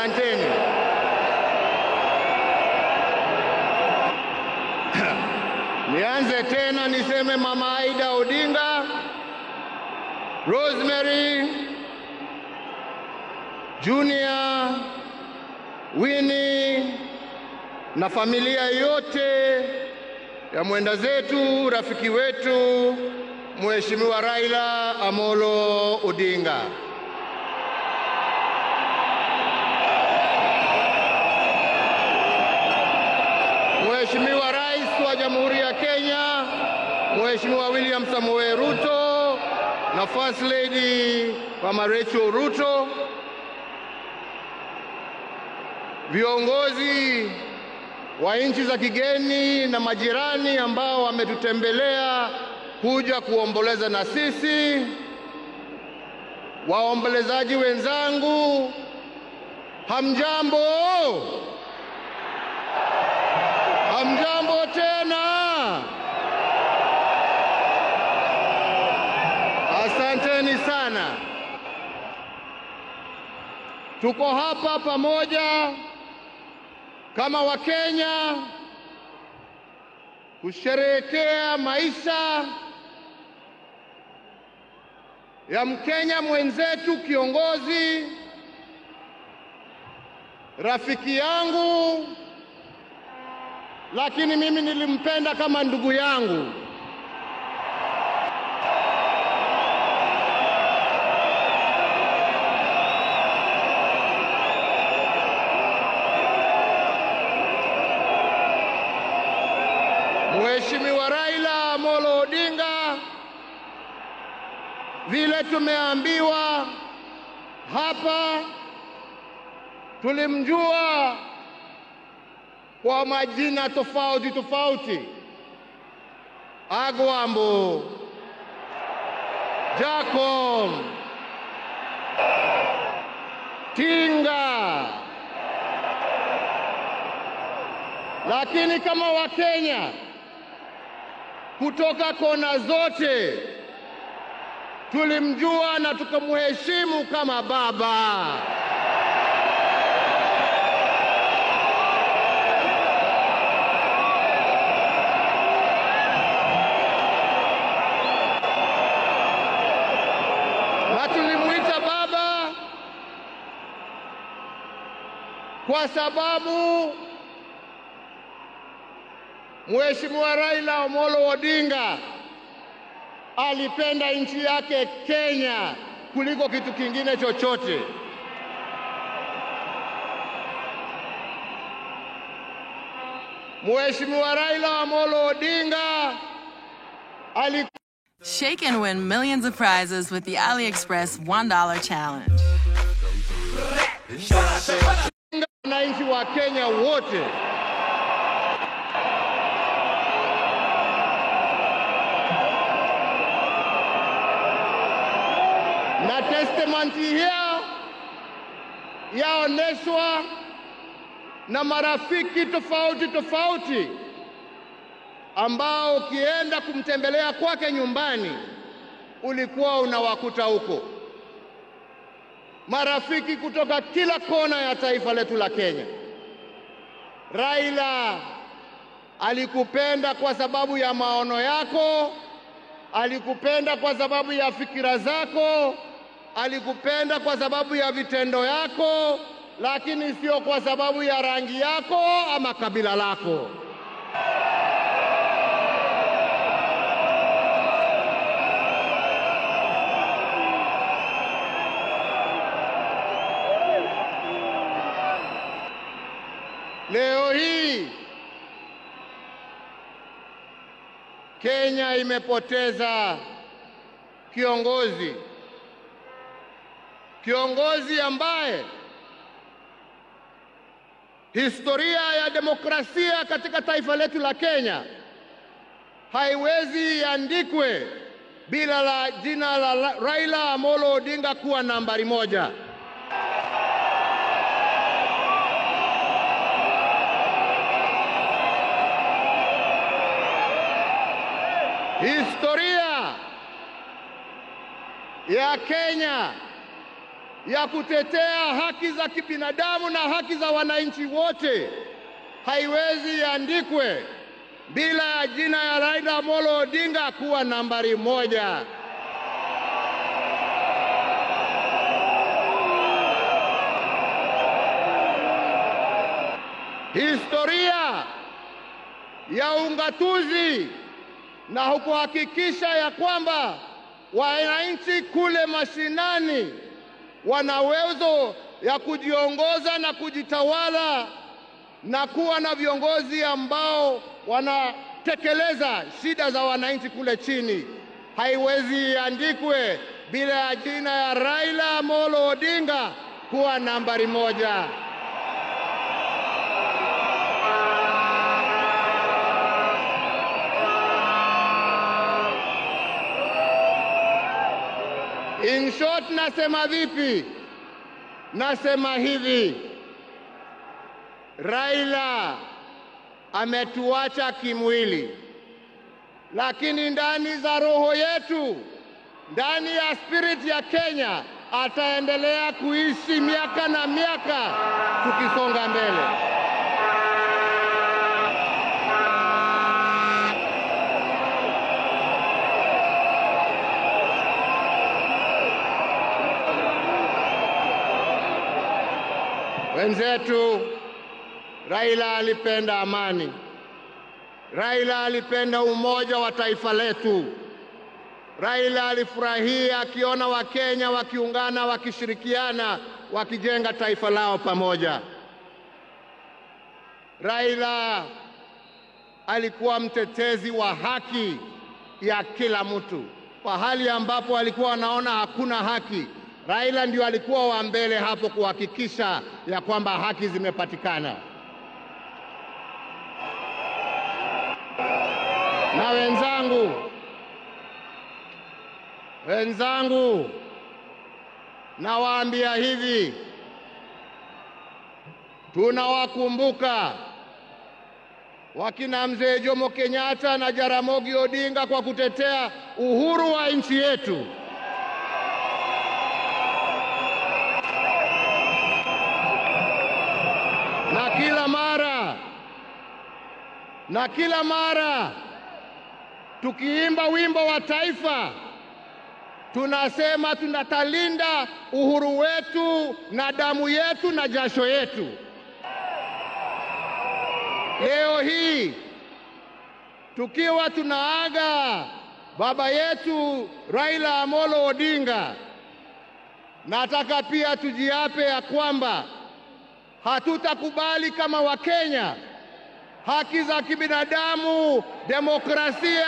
Asanteni. Nianze tena niseme Mama Aida Odinga, Rosemary, Junior, Winnie na familia yote ya mwenda zetu, rafiki wetu Mheshimiwa Raila Amolo Odinga. Mheshimiwa Rais wa Jamhuri ya Kenya, Mheshimiwa William Samoei Ruto na First Lady Mama Rachel Ruto, viongozi wa nchi za kigeni na majirani ambao wametutembelea kuja kuomboleza na sisi, waombolezaji wenzangu, hamjambo? Hamjambo tena? Asanteni sana. Tuko hapa pamoja kama Wakenya kusherehekea maisha ya Mkenya mwenzetu, kiongozi, rafiki yangu, lakini mimi nilimpenda kama ndugu yangu. Mheshimiwa Raila Amolo Odinga, vile tumeambiwa hapa, tulimjua kwa majina tofauti tofauti: Agwambo, Jacom, Tinga. Lakini kama Wakenya kutoka kona zote tulimjua na tukamheshimu kama baba. Na tulimuita baba kwa sababu Mheshimiwa Raila Amolo Odinga alipenda nchi yake Kenya kuliko kitu kingine chochote. Mheshimiwa Raila Amolo Odinga alikuwa Shake and win millions of prizes with the AliExpress $1 challenge. Wananchi wa Kenya wote. Na testament hiyo yaoneshwa na marafiki tofauti tofauti ambao ukienda kumtembelea kwake nyumbani ulikuwa unawakuta huko. Marafiki kutoka kila kona ya taifa letu la Kenya. Raila alikupenda kwa sababu ya maono yako, alikupenda kwa sababu ya fikira zako, alikupenda kwa sababu ya vitendo yako, lakini sio kwa sababu ya rangi yako ama kabila lako. Leo hii Kenya imepoteza kiongozi, kiongozi ambaye historia ya demokrasia katika taifa letu la Kenya haiwezi iandikwe bila la jina la Raila Amolo Odinga kuwa nambari moja. Historia ya Kenya ya kutetea haki za kibinadamu na haki za wananchi wote haiwezi iandikwe bila ya jina ya Raila Amolo Odinga kuwa nambari 1. Historia ya ungatuzi na kuhakikisha ya kwamba wananchi kule mashinani wana uwezo ya kujiongoza na kujitawala na kuwa na viongozi ambao wanatekeleza shida za wananchi kule chini, haiwezi iandikwe bila ya jina ya Raila Amolo Odinga kuwa nambari 1. In short, nasema vipi? Nasema hivi, Raila ametuacha kimwili, lakini ndani za roho yetu, ndani ya spirit ya Kenya, ataendelea kuishi miaka na miaka tukisonga mbele. Wenzetu, Raila alipenda amani. Raila alipenda umoja wa taifa letu. Raila alifurahia akiona Wakenya wakiungana, wakishirikiana, wakijenga taifa lao pamoja. Raila alikuwa mtetezi wa haki ya kila mtu. Pahali ambapo alikuwa anaona hakuna haki, Raila ndio alikuwa wa mbele hapo kuhakikisha ya kwamba haki zimepatikana. Na wenzangu, nawaambia hivi, tunawakumbuka wakina Mzee Jomo Kenyatta na Jaramogi Odinga kwa kutetea uhuru wa nchi yetu. Na kila mara tukiimba wimbo wa taifa tunasema tunatalinda uhuru wetu na damu yetu na jasho yetu. Leo hii tukiwa tunaaga baba yetu Raila Amolo Odinga, nataka pia tujiape ya kwamba hatutakubali kama Wakenya haki za kibinadamu, demokrasia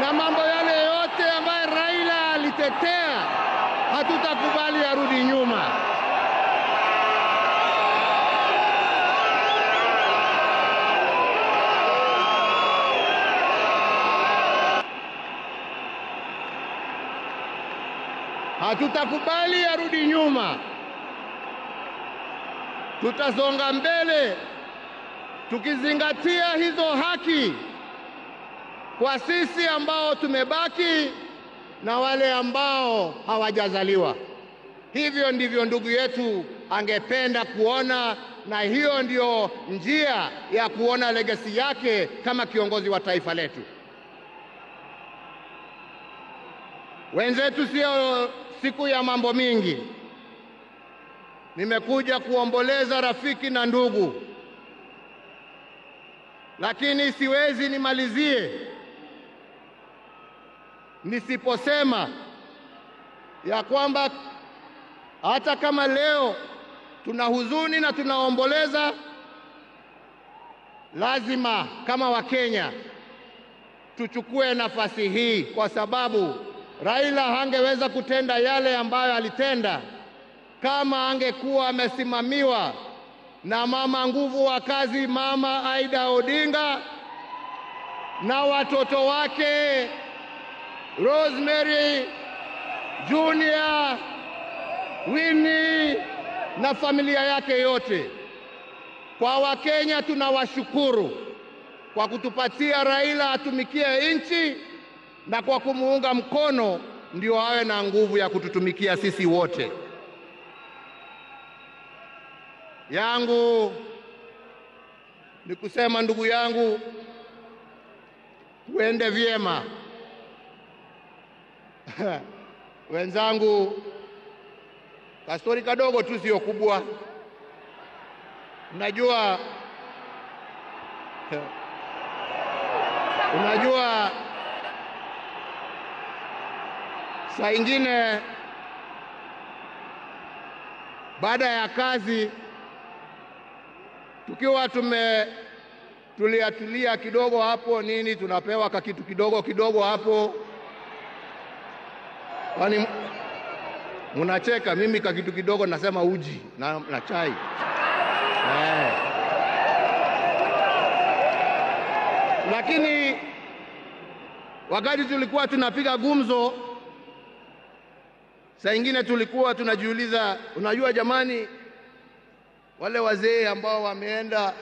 na mambo yale yote ambayo Raila alitetea, hatutakubali arudi nyuma. Hatutakubali arudi nyuma. Tutasonga mbele tukizingatia hizo haki kwa sisi ambao tumebaki na wale ambao hawajazaliwa. Hivyo ndivyo ndugu yetu angependa kuona, na hiyo ndio njia ya kuona legacy yake kama kiongozi wa taifa letu. Wenzetu, sio siku ya mambo mingi. Nimekuja kuomboleza rafiki na ndugu, lakini siwezi nimalizie nisiposema ya kwamba hata kama leo tuna huzuni na tunaomboleza, lazima kama Wakenya tuchukue nafasi hii, kwa sababu Raila hangeweza kutenda yale ambayo alitenda kama angekuwa amesimamiwa na mama nguvu wa kazi, Mama Aida Odinga, na watoto wake Rosemary, Junior, Winnie na familia yake yote. Kwa Wakenya tunawashukuru kwa kutupatia Raila atumikie nchi na kwa kumuunga mkono ndio awe na nguvu ya kututumikia sisi wote. Yangu ni kusema ndugu yangu, tuende vyema. Wenzangu, kastori kadogo tu, sio kubwa. Unajua saa ingine baada ya kazi tukiwa tumetulia tulia kidogo hapo nini, tunapewa kakitu kidogo kidogo hapo. Kwani mnacheka? Mimi kakitu kidogo nasema uji na chai. Lakini wakati tulikuwa tunapiga gumzo, saa ingine tulikuwa tunajiuliza, unajua jamani, wale wazee ambao wameenda,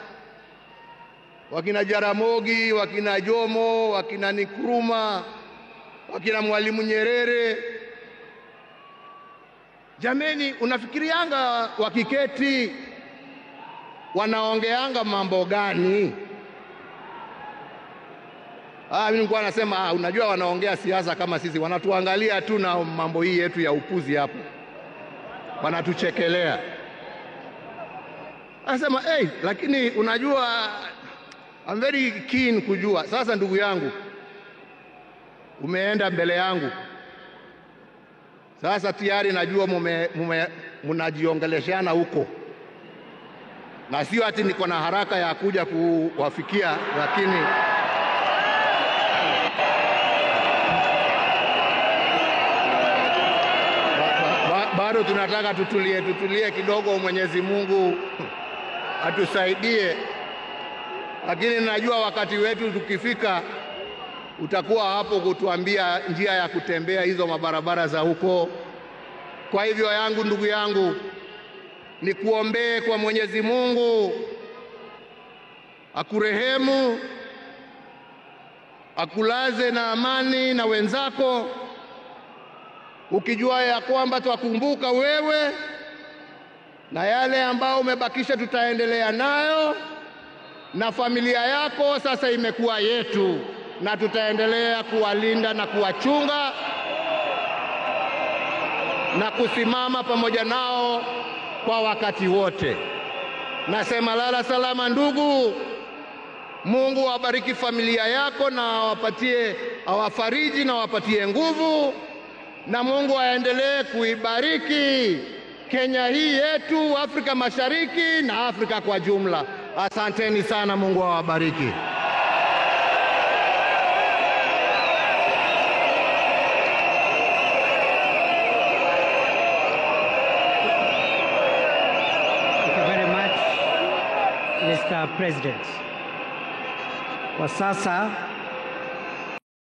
wakina Jaramogi, wakina Jomo, wakina Nkrumah, wakina Mwalimu Nyerere, jameni, unafikirianga wakiketi wanaongeanga mambo gani? Mimi nilikuwa nasema, unajua wanaongea siasa kama sisi, wanatuangalia tu na mambo hii yetu ya upuzi hapo, wanatuchekelea. Anasema, hey, lakini unajua I'm very keen kujua. Sasa ndugu yangu, umeenda mbele yangu. Sasa tayari najua mnajiongeleshana huko. Na sio ati niko na haraka ya kuja kuwafikia, lakini bado tunataka tutulie kidogo, Mwenyezi Mungu atusaidie. Lakini najua wakati wetu tukifika utakuwa hapo kutuambia njia ya kutembea hizo mabarabara za huko. Kwa hivyo yangu, ndugu yangu, nikuombee kwa Mwenyezi Mungu akurehemu, akulaze na amani na wenzako, ukijua ya kwamba twakumbuka wewe na yale ambao umebakisha tutaendelea nayo, na familia yako sasa imekuwa yetu, na tutaendelea kuwalinda na kuwachunga na kusimama pamoja nao kwa wakati wote. Nasema lala salama ndugu. Mungu awabariki familia yako na awapatie, awafariji na awapatie nguvu, na Mungu aendelee kuibariki Kenya hii yetu, Afrika Mashariki na Afrika kwa jumla. Asanteni sana, Mungu awabariki. Thank you very much, Mr. President. Kwa sasa